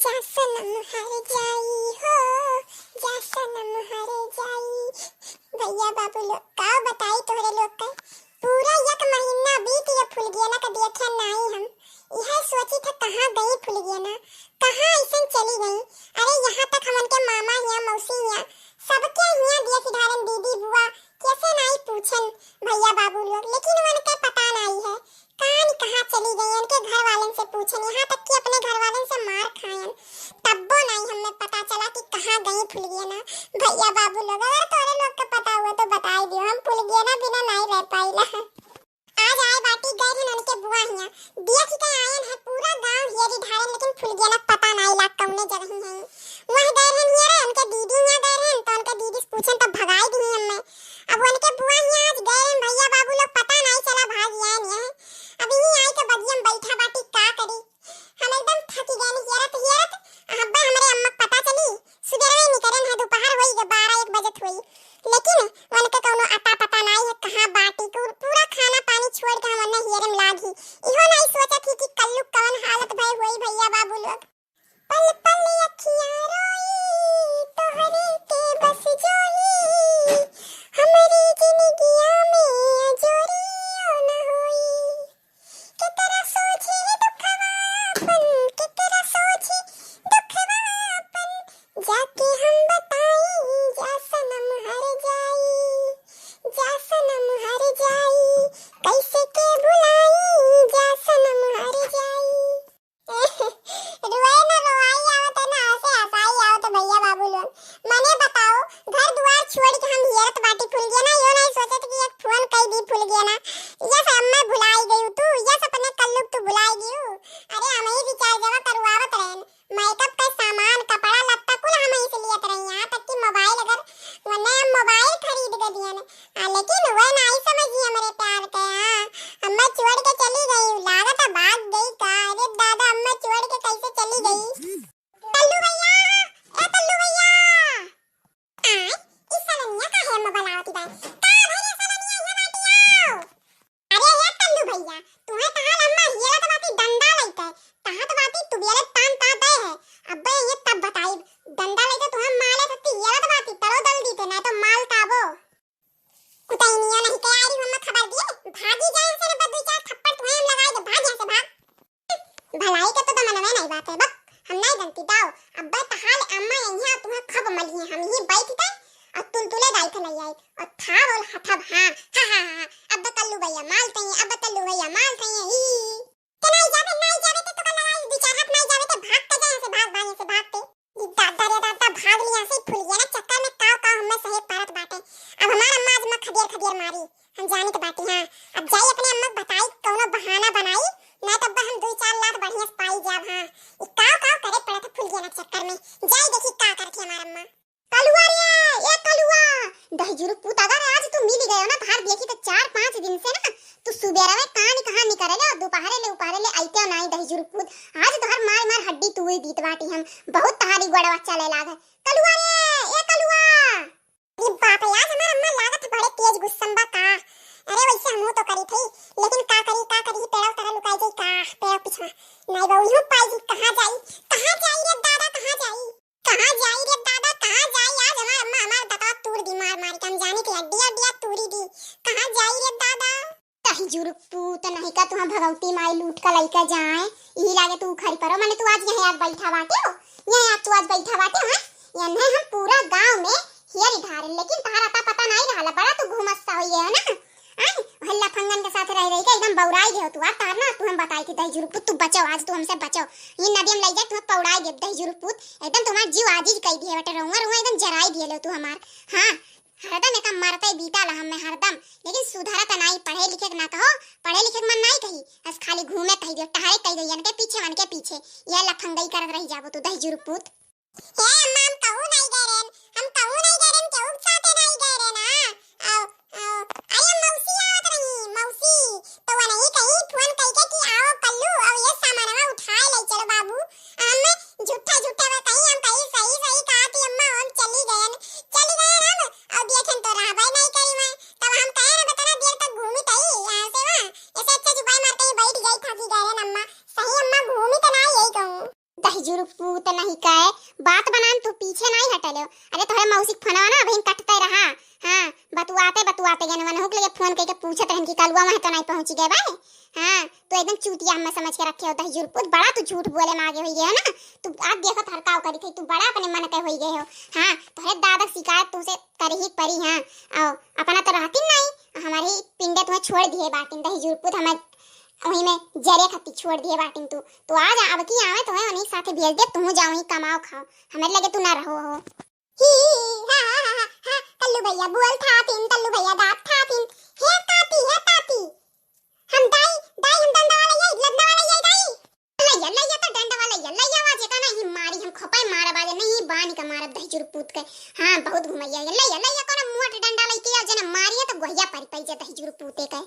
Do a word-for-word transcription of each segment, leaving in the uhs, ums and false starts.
जा सनम हर जाई हो, जा सनम हर जाई। भैया बाबू लोग, का बताई तोहरे लोग के, पूरा एक महीना बीत गया फुलगेना का देखे नाई हम। यह सोची था कहाँ गई फुलगेना, कहाँ ऐसन चली गई। अरे यहाँ तक हमन के मामा हिया, मौसी हिया, सबके हिया दिया सिधारन दीदी बुआ, कैसे नाई पूछन भैया बाबू लोग, लेकिन उनके पता नाई है। कहाँ न कहाँ चली गई, उनके घर वालन से पूछन, यहाँ तक कि अपने घर वालन से मार खायन, तब्बो नाई हमें पता चला कि कहाँ गई फुलगेना। भैया बाबू लोग, अगर तोरे लोग के पता हुआ तो बताई दियो, हम फुलगेना बिना नाई रह पाइला। आज आए बाटी गए रहन उनके बुआ हिया, देख के आयन है पूरा गांव हेरी ढारन, लेकिन फुलगेना पता नाई लाग कौने जगह है। वह गए रहन हियरे, उनके दीदी हिया गए रहन, तो उनके दीदी से पूछन तो भगाई दी हमें। अब उनके बुआ हिया आज गए रहन भैया बाबू लोग, पता नाई चला भाग आयन है। अब यहीं आई के बगिया में बैठा बाटी, का करी, हम एकदम थकी गए हेरत हेरत। अब्बे हमरे अम्मा के पता चली, सुबेरवे निकरन है, दोपहर होई गए, बारह एक बजत होई, लेकिन उनके कौनो अता पता नाई है कहाँ बाटी। पूरा खाना पानी छोड़ के हम उन्हें हेरे में लागी। इहो नाई सोचत ही कि कल्लू कवन हालत भय होई भैया बाबू लोग। पल पल अखियाँ रोई, तोहरे के बस जोई, हमरी जिनगिया में अजोरियो न होई। केकरा सोझे दुखवा अपन, केकरा सोझे दुखवा अपन, जाके हम बताई, जा सनम हर जाई, जा सनम हर जाई, कैसे के बुलाई, जा सनम हर जाई। रुआई ना रोआई आवत है ना, हंसे हंसाई आवत है भैया बाबू लोग। मने बताओ, घर दुआर छोड़ के हम हेरत बाटी फुलगेना, यो नहीं सोचत कि एक फोन कई दी फुलगेना। यस अम्मा भुलाई गई तू, यस अपने कल्लू तू भुलाई गई। अरे हम ही रिचार्ज जमा करवावत रहन, मेकअप का सामान, कपड़ा लत्ता कुल हम ही से लियत रही, यहाँ तक कि मोबाइल, अगर वरना हम मोबाइल खरीद के दियन। हाँ, लेकिन वह नाई समझी हमरे प्यार के। हाँ, अम्मा छोड़ के चली गई, लागत है भाग गई का। अरे दादा, अम्मा छोड़ के कैसे चली गई? कल्लू भैया, ए कल्लू भैया। आय, ई सलनिया काहे अम्मा बुलावती बा? का भइले सलनिया, इहाँ बाटी आओ। अरे ए कल्लू भैया, तुहे तहार अम्मा हियलत बाटी डंडा लइके, कहत बाटी तू बेले तान ता दे है। अब्बे ये तब बताई, डंडा लइके तुहे माले तो हियलत बाटी, तरो दल दीते, ना तो माल ताबो। कुतैनिया नहीं के आरी हम खबर दिए, भागी जाए से रे बद्दू, चार थप्पड़ तुहे हम लगाई दे, भाग यहाँ से भाग। भलाई के तो दमनवे नहीं बात है, बक, हम नहीं जानती दाओ। अब्बे तहाल अम्मा यहाँ तुहे खब मलिए, हम ही बैठ के और तुलतुले दाई के नहीं आई और था बोल हथब, हाँ, हा, हा, हा, हा। अब्बे कल्लू भैया माल तई, अब्बे कल्लू भैया माल तई, ही। ते नहीं जावे, नहीं जावे ते तो कल लड़ाई, दो चार हाथ नहीं जावे ते भाग के जाए से, भाग, भाग से भाग के। ई दादा रे दादा, भाग लिया से फुलगेना चक्कर में काव काव हमें सहे परत बाटे। अब हमार अम्मा आज मैं खदियर खदियर मारी, हम जानी तो बाटी। हाँ, अब जाई अपने अम्मा के बताई, कौनो बहाना बनाई, ना तो अब्बा हम दो चार लात बढ़िया से पाई जाब। हाँ, ई काव काव करे पड़त है फुलगेना चक्कर में। जाई देखी का करती हमार अम्मा। कलुआ रे, ए कलुआ, दहिजुरु पूत, अगर आज तू मिल गयो ना, तहार देखी तो चार पाँच दिन से ना तू सुबेरा में कहाँ नि-, कहाँ निकरे ले और दोपहरे ले, उपहरे ले आइते हो नाई दहिजुरु पूत। आज तोहर मार मार हड्डी तूड़ दीत बाटी हम। बहुत तहारी गोड़वा चले लाग है। कलुआ रे, ए कलुआ। अरे बाप रे, आज हमार अम्मा लागत है बड़े तेज गुस्सा में बा का। अरे वैसे हमहू तो करी थी, लेकिन का करी, का करी, पेड़वा तरह लुकाई जाई का, पेड़वा पीछे। नहीं बहू, यूं पाई जी, कहाँ जाई, कहाँ जाई रे दादा, कहाँ जाई? कहाँ जाई रे दादा, कहाँ जाई? आज हमार अम्मा हमार दतवा तूड़ दी मार मार के, हम जानी के हड्डिया हड्डिया तूड़ी दी। कहाँ जाई रे दादा? दहिजुरु पूत नहीं का तुहाँ भगवती माई लूट का लइका जाए, यही लागे तू उखरी परो, माने तू आज यहीं आके बैठा बाटे हो, यहीं आके तू आज बैठा बाटे हो, हैं? यन्हे हम पूरा गाँव में हियरी ढारेन, लेकिन तहार अता पता नहीं रहला, बड़ा तू घूमत सा होइए हो ना। आय, वह लफंगन के साथ रह रही के एकदम बौराई गए हो तू। आज तार ना तू हम बताई थी दहिजुरु पूत, तू बचो, आज तू हमसे बचो। ये नदी में लई जाए, तुम्हें पौड़ाई देब दहिजुरु पूत। एकदम तुम्हार जीव आजीज कई दिए बटे, रउआ रउआ एकदम जराई दिए लो तू हमार। हाँ, हरदम एका मरते बीता ला हमें हरदम, लेकिन सुधरत नाई, पढ़े लिखे के ना कहो, पढ़े लिखे के मन नाई कही, बस खाली घूमे कही दियो, टहरे कही दियो, इनके पीछे, उनके पीछे, ये लफंगई करत रही जाबो तू दहिजुरु पूत। हे अम्मा, हम कहूँ नहीं गए रहन, हम कहूँ नहीं गए रहन, केहू के साथे नहीं गए रहन, हाँ। आओ, आओ। अरे मौसी आवत रही, मौसी। तो वो नहीं कहीं फोन कई के कि आओ कल्लू, और ये सामानवा उठाए ले चलो बाबू। हम झूठा झूठा वो कहीं, हम कहीं सही सही कहा थी अम्मा, हम चली गए, चली गए हम, और देखें तो रहबे नहीं करी मैं। तब हम कहे ना, इतना देर तक घूमी तई यहाँ से वहाँ, ऐसे अच्छा जुबान मार के ही बैठ गई, थकी गए रहन अम्मा। सही अम्मा घूमी तो ना यही कहूँ। दहिजुरु पूत नहीं कहे, बात बनान तू पीछे नहीं हटले हो। अरे तोहरे मौसी के फोनवा ना अभी कटते रहा। हाँ, बतुआते बतुआते गए, वनहु के लगे फोन करके पूछत रहन कि कलुआ वहाँ तो नहीं पहुँच गए बा। हाँ, तू एकदम चूतिया हमें समझ के रखे हो दहिजुर पूत, बड़ा तू झूठ बोले में आगे होई गए हो ना। तू आज देखो तोहर काव करी थी, तू बड़ा अपने मन के होई गए हो। हाँ, तोहरे दादा शिकायत तुमसे करी ही परी। हाँ, आओ, अपना तो रहती नहीं, हमारी पिंडे तुम्हें छोड़ दिए बाटिन दहिजुर पूत, हमें वही में जरे खत्ती छोड़ दिए बाटिन तू। तो आज अब की आवे तो है उन्हीं साथे भेज दे, तुम जाओ ही कमाओ खाओ, हमारे लगे तू ना रहो हो। ही, ही, ही, हा, हा, हा, हा, हा, कल्लू भैया बोल था तीन, कल्लू भैया दाब था तीन। हे ताती, हे ताती, हम दाई, दाई हम डंडा वाला ये, लड़ने वाला ये दाई। लैया, लैया तो डंडा वाला ये, लैया आवाज का नहीं मारी हम खोपाई मारा बाजे नहीं बानी का मारा दहिजुर पूत के। हाँ, बहुत घुमैया ये, लैया, लैया कोनो मोट डंडा लेके आ, जना मारिए तो गोहिया परी पाई जे दहिजुर पूते के।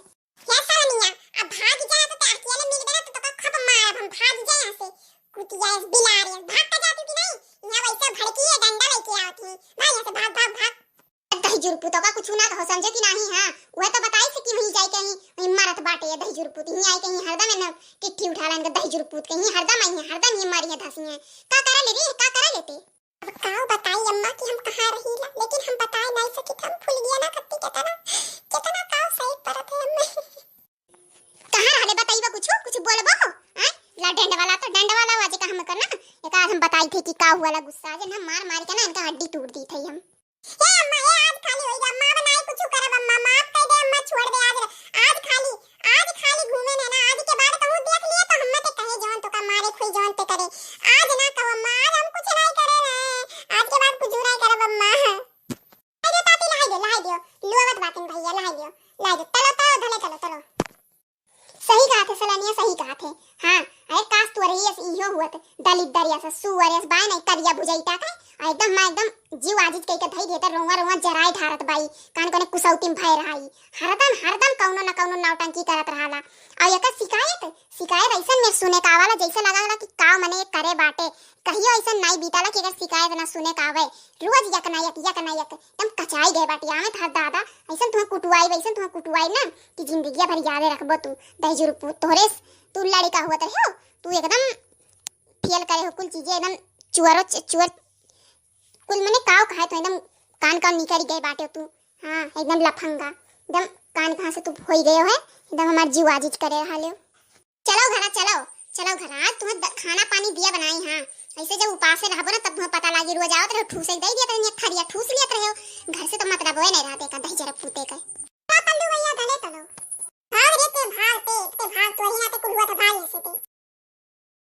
हे सलोनिया, अब भाग जाए तो ते अकेले मिल गए तो तोका खप मारब हम, भाग जाए यहाँ से। कुतिया इस बिलार है, भाग का जाती कि नहीं? यहाँ वैसे भड़की है, डंडा लेके आवत ही। भाग यहाँ से, भाग, भाग, भाग। दहिजुर पूतों का कुछ ना कहो, समझे कि नहीं? हाँ, वह तो बताई से कि वहीं जाए कहीं, वहीं मरत बाटे ये दहिजुर पूत, यहीं आए कहीं हरदम है ना, टिट्ठी उठा ला इनका दहिजुर पूत, कहीं हरदम आई है, हरदम ये मारी है धसी है। का करा ले रे, का करा लेते? अब काव बताई अम्मा कि हम कहाँ रहीला, लेकिन हम बताए नहीं सकित, हम फुलगिया ना कत्ती केतना, केतना काव सही परत है अम्मा। कहाँ रहले बताइबा कुछ, कुछ बोलबो? आय, ला डंड वाला तो डंड वाला आवाज का हम करना, एक आज हम बताई थे कि का हुआ ला गुस्सा, आज ना मार मार के ना इनका हड्डी तोड़ दी थे हम। ए अम्मा, ए आज खाली होई गा, अम्मा अब नाई कुछ करब अम्मा, माफ कर दे अम्मा, छोड़ दे आज, आज खाली, आज खाली घूमे ने ना, आज के बाद कहूँ देख लिए तो हम मत कहे जौन तो का मारे खुई जौन ते करे, आज ना कहो अम्मा, आज हम कुछ नहीं करे रहे, आज के बाद कुछ नहीं करब अम्मा। लाई दे ताती, लाई दे, लाई दे, लुआवत बातिन भैया, लाई दे, लाई दे, तलो, तलो, धले तलो, तलो। सही कहा थे सलोनिया, सही कहा थे। हाँ, अरे काश तू रही अस इहो हुआ थे, दलित दरिया से, सुअर अस बाय नहीं, करिया भुजैटा का, आ एकदम, मैं एकदम जीव आजिज कई के धई देता, रोवा, रोवा जराए ढारत बाई, कान कोने कुसौती में भय रहाई। हरदम, हरदम कौनो न कौनो नौटंकी करत रहाला। और एकर शिकायत, शिकायत ऐसन में सुने का वाला, जैसे लगा वाला कि काव मने ये करे बाटे, कहियो ऐसन नाई बीताला कि एकर शिकायत ना सुने का आवे। रोज यक ना यक, यक ना यक, एकदम कचाई गए बाटी। आवे थार दादा, ऐसन तुहा कुटुआई, वैसन तुहा कुटुआई ना कि जिंदगिया भर यादे रखबो तू। दहिजुर पूत, तोहरे स-, तू लड़िका हुआ तो हो, तू एकदम फेल करे हो कुल चीजें, एकदम चुअरो च-, चुअर, कुल मने काव कहे तो एकदम कान कान निकल गए बाटे तू। हाँ, एकदम लफंगा, एकदम कान कहाँ से तू होई गयो है, एकदम हमार जीव आजिज करे रहा ले। चलो घरा, चलो, चलो घरा, आज तुम्हें द-, खाना पानी दिया बनाई, हाँ। ऐसे जब उपासे रहबो ना, तब तुम्हें पता लागी, रोज आवत रहो, ठूस एक दे दिया तनी, एक थरिया ठूस लियत रहो, घर से तो मतलब होए नहीं रहते का दहिजर पूते का। का पल्लू भैया, धले तलो। भाग रे ते, भाग ते, ते भाग, तोरी ना ते कुलुआ तो भाग ऐसे ते।